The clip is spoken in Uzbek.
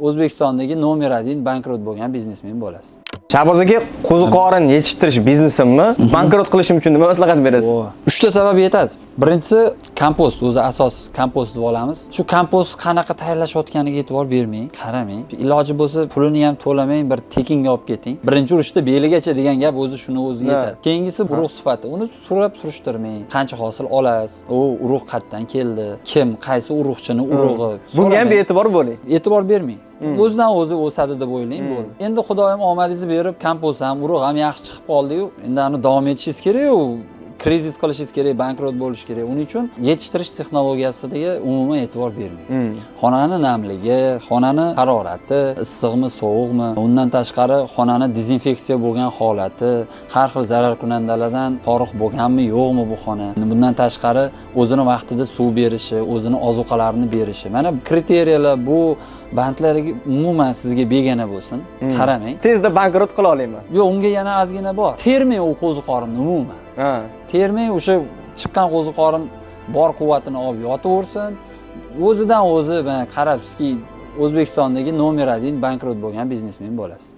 O'zbekistondagi номер 1 bankrot bo'lgan biznesmen bo'lasiz. Shahboz aka, qo'ziqorin yetishtirish biznesimni bankrot qilishim uchun nima maslahat berasiz? O, uchta sabab yetadi. Birinchisi, kompost, o'zi asos kompost deb olamiz. Shu kompost qanaqa tayyorlashayotganiga e'tibor bermang, qaramang. Iloji bo'lsa, pulini ham to'lamang, bir tekinga olib keting. Birinchi urishda beligacha degan gap o'zi shuni o'zi yetadi. Keyingisi, urug' sifati. Uni so'rab surishtirmang. Qancha hosil olasiz? U urug' qayerdan keldi? Kim, qaysi urug'chini urug'i? Bunga ham So'ramang. Bee'tibor bo'ling. E'tibor bermang, o'zidan o'zi o'sadi deb o'ylang, bo'ldi. Endi Xudoyim omadingizni berib, kompost ham, urug' ham yaxshi chiqib qoldiyu, endi ani davom etishingiz kerak-ku, krizis qilishingiz kerak, bankrot bo'lish kerak. Uning uchun yetishtirish texnologiyasiga umuman e'tibor bermang. Xonani namligi, xonani harorati, issiqmi, sovuqmi, undan tashqari xonani dezinfeksiya bo'lgan holati, har xil zararkunandalardan forig' bo'lganmi, yo'qmi bu xona, bundan tashqari o'zini vaqtida suv berishi, o'zini ozuqalarini berishi, mana kriteriyalar. Bu bandlarga umuman sizga begona bo'lsin, qaramang. Tezda bankrot qila olaman. Yo'q, unga yana ozgina bor. Termang u qo'ziqorinni umuman. Termang, o'sha chiqqan qo'ziqorin bor quvvatini olib yotaversin o'zidan o'zi. Mana qarabsizki, O'zbekistondagi номер 1 bankrot bo'lgan biznesmen bo'lasiz.